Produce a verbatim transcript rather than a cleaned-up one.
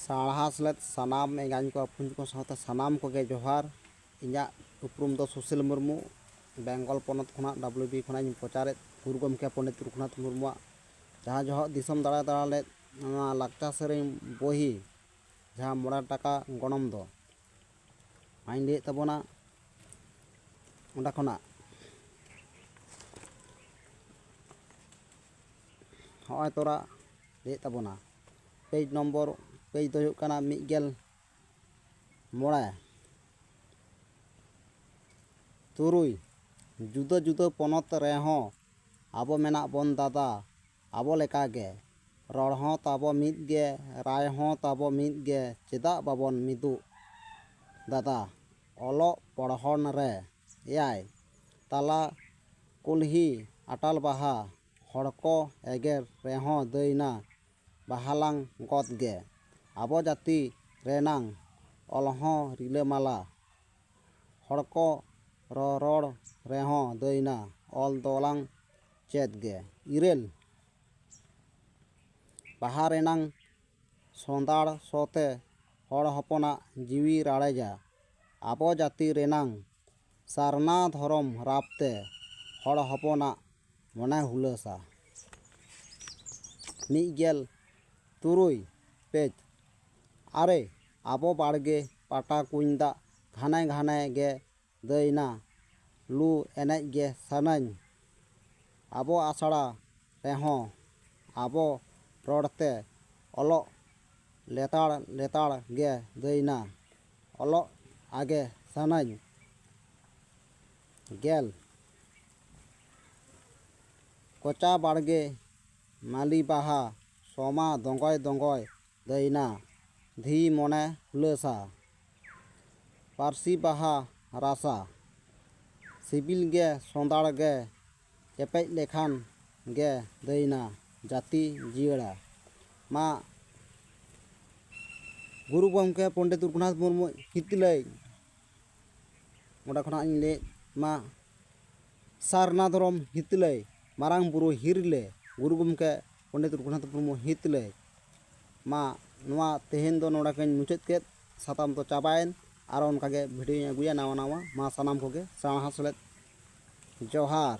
ᱥᱟᱲᱦᱟ ᱥᱮᱞᱮᱫ ᱥᱟᱱᱟᱢ ᱮᱸᱜᱟᱧ ᱠᱚ, ᱟᱯᱷᱩᱧ ᱠᱚ ᱥᱟᱶᱛᱮ ᱥᱟᱱᱟᱢ ᱠᱚᱜᱮ ᱡᱚᱦᱟᱨ᱾ ᱤᱧᱟᱹᱜ ᱩᱯᱨᱩᱢ ᱫᱚ ᱥᱩᱥᱤᱞ ᱢᱩᱨᱢᱩ, ᱵᱮᱝᱜᱚᱞ ᱯᱚᱱᱚᱛ ᱠᱷᱚᱱᱟᱜ, ᱰᱟᱵᱞᱤᱭᱩ ᱵᱤ ᱠᱷᱚᱱᱟᱜ ᱤᱧ ᱯᱨᱚᱪᱟᱨᱮᱫ ᱜᱩᱨᱩ ᱜᱚᱢᱠᱮ ᱯᱚᱱᱰᱤᱛ ᱨᱚᱜᱷᱩᱱᱟᱛᱷ ᱢᱩᱨᱢᱩᱣᱟᱜ ᱡᱟᱦᱟᱸ ᱡᱚᱦᱚᱜ ᱫᱤᱥᱚᱢ ᱫᱟᱬᱟ ᱫᱟᱬᱟ ᱞᱮᱫ ᱱᱚᱣᱟ ᱞᱟᱠᱪᱟᱨ ᱥᱮᱨᱮᱧ ᱵᱚᱦᱤ, ᱡᱟᱦᱟᱸ ᱢᱚᱬᱮ ᱴᱟᱠᱟ ᱜᱚᱱᱚᱝ ᱫᱚ, ᱚᱱᱟᱧ ᱞᱟᱹᱭᱮᱫ ᱛᱟᱵᱚᱱᱟ᱾ ᱚᱸᱰᱮ ᱠᱷᱚᱱᱟᱜ ᱦᱚᱸᱜᱼᱚᱭ ᱛᱚᱨᱟ ᱞᱟᱹᱭᱮᱫ ᱛᱟᱵᱚᱱᱟ, ᱯᱮᱡᱽ ᱱᱚᱢᱵᱚᱨ, ᱯᱮᱡᱽ ᱫᱚ ᱦᱩᱭᱩᱜ ᱠᱟᱱᱟ ᱢᱤᱫ ᱜᱮᱞ ᱢᱚᱬᱮ᱾ ᱛᱩᱨᱩᱭ, ᱡᱩᱫᱟᱹ ᱡᱩᱫᱟᱹ ᱯᱚᱱᱚᱛ ᱨᱮᱦᱚᱸ ᱟᱵᱚ ᱢᱮᱱᱟᱜ ᱵᱚᱱ ᱫᱟᱫᱟ, ᱟᱵᱚ ᱞᱮᱠᱟᱜᱮ᱾ ᱨᱚᱲ ᱦᱚᱸ ᱛᱟᱵᱚ ᱢᱤᱫ ᱜᱮ, ᱨᱟᱭ ᱦᱚᱸ ᱛᱟᱵᱚ ᱢᱤᱫ ᱜᱮ, ᱪᱮᱫᱟᱜ ᱵᱟᱵᱚᱱ ᱢᱤᱫᱚᱜ ᱫᱟᱫᱟ? ᱚᱞᱚᱜ ᱯᱚᱲᱦᱚᱱ ᱨᱮ᱾ ᱮᱭᱟᱭ, ᱛᱟᱞᱟ ᱠᱩᱞᱦᱤ ᱟᱴᱟᱞ ᱵᱟᱦᱟ, ᱦᱚᱲ ᱠᱚ ᱮᱜᱮᱨ ᱨᱮᱦᱚᱸ ᱫᱟᱹᱭᱱᱟ, ᱵᱟᱦᱟᱞᱟᱝ ᱜᱚᱫ ᱜᱮ᱾ ᱟᱵᱚ ᱡᱟᱹᱛᱤ ᱨᱮᱱᱟᱝ ᱚᱞ ᱦᱚᱸ ᱨᱤᱞᱟᱹᱢᱟᱞᱟ, ᱦᱚᱲ ᱠᱚ ᱨᱚᱨᱚᱲ ᱨᱮᱦᱚᱸ ᱫᱟᱹᱭᱱᱟ, ᱚᱞ ᱫᱚᱞᱟᱝ ᱪᱮᱫ ᱜᱮ᱾ ᱤᱨᱟᱹᱞ, ᱵᱟᱦᱟ ᱨᱮᱱᱟᱝ ᱥᱚᱸᱫᱷᱟᱲ ᱥᱚ ᱛᱮ ᱦᱚᱲ ᱦᱚᱯᱚᱱᱟᱜ ᱡᱤᱣᱤ ᱨᱟᱲᱮᱡᱟ᱾ ᱟᱵᱚ ᱡᱟᱹᱛᱤ ᱨᱮᱱᱟᱝ ᱥᱟᱨᱱᱟ ᱫᱷᱚᱨᱚᱢ ᱨᱟᱯ ᱛᱮ ᱦᱚᱲ ᱦᱚᱯᱚᱱᱟᱜ ᱢᱚᱱᱮ ᱦᱩᱞᱟᱹᱥᱟ᱾ ᱢᱤᱫ ᱜᱮᱞ ᱛᱩᱨᱩᱭ ᱯᱮᱡᱽ᱾ ᱟᱨᱮ, ᱟᱵᱚ ᱵᱟᱲᱜᱮ ᱯᱟᱴᱟ ᱠᱩᱧ ᱫᱟᱜ ᱜᱷᱟᱱᱮ ᱜᱷᱟᱱᱮ ᱜᱮ ᱫᱟᱹᱭᱱᱟ, ᱞᱩ ᱮᱱᱮᱡ ᱜᱮ ᱥᱟᱱᱟᱧ᱾ ᱟᱵᱚ ᱟᱥᱲᱟ ᱨᱮᱦᱚᱸ ᱟᱵᱚ ᱨᱚᱲ ᱛᱮ ᱚᱞᱚᱜ ᱞᱮᱛᱟᱲ ᱞᱮᱛᱟᱲ ᱜᱮ ᱫᱟᱹᱭᱱᱟ, ᱚᱞᱚᱜ ᱟᱜᱮ ᱥᱟᱱᱟᱧ᱾ ᱜᱮᱞ, ᱠᱚᱪᱟ ᱵᱟᱲᱜᱮ ᱢᱟᱹᱞᱤ ᱵᱟᱦᱟ, ᱥᱚᱢᱟ ᱫᱚᱸᱜᱚᱭ ᱫᱚᱸᱜᱚᱭ ᱫᱟᱹᱭᱱᱟ, ᱫᱷᱤ ᱢᱚᱱᱮ ᱦᱩᱞᱟᱹᱥᱟ᱾ ᱯᱟᱹᱨᱥᱤ ᱵᱟᱦᱟ ᱨᱟᱥᱟ, ᱥᱤᱵᱤᱞ ᱜᱮ ᱥᱚᱸᱫᱷᱟᱲ ᱜᱮ, ᱪᱮᱯᱮᱡ ᱞᱮᱠᱷᱟᱱ ᱜᱮ ᱫᱟᱹᱭᱱᱟ, ᱡᱟᱹᱛᱤ ᱡᱤᱭᱟᱹᱲᱟ᱾ ᱢᱟ ᱜᱩᱨᱩ ᱜᱚᱢᱠᱮ ᱯᱚᱱᱰᱤᱛ ᱨᱚᱜᱷᱩᱱᱟᱛᱷ ᱢᱩᱨᱢᱩ ᱦᱤᱛᱞᱟᱹᱭ, ᱚᱸᱰᱮ ᱠᱷᱚᱱᱟᱜ ᱤᱧ ᱞᱟᱹᱭᱮᱫ ᱢᱟ, ᱥᱟᱨᱱᱟ ᱫᱷᱚᱨᱚᱢ ᱦᱤᱛᱞᱟᱹᱭ, ᱢᱟᱨᱟᱝ ᱵᱩᱨᱩ ᱦᱤᱨᱞᱟᱹ, ᱜᱩᱨᱩ ᱜᱚᱢᱠᱮ ᱯᱚᱱᱰᱤᱛ ᱨᱚᱜᱷᱩᱱᱟᱛᱷ ᱢᱩᱨᱢᱩ ᱦᱤᱛᱞᱟᱹᱭ᱾ ᱢᱟ ᱱᱚᱣᱟ ᱛᱮᱦᱮᱧ ᱫᱚ ᱱᱚᱰᱮ ᱜᱮᱧ ᱢᱩᱪᱟᱹᱫ ᱠᱮᱫ᱾ ᱥᱟᱛᱟᱢ ᱫᱚ ᱪᱟᱵᱟᱭᱮᱱ᱾ ᱟᱨᱚ ᱚᱱᱠᱟᱜᱮ ᱵᱷᱤᱰᱤᱭᱳᱧ ᱟᱹᱜᱩᱭᱟ ᱱᱟᱣᱟ ᱱᱟᱣᱟ᱾ ᱢᱟ ᱥᱟᱱᱟᱢ ᱠᱚᱜᱮ ᱥᱮᱬᱟ ᱦᱟᱸᱥ ᱞᱮᱫ ᱡᱚᱦᱟᱨ᱾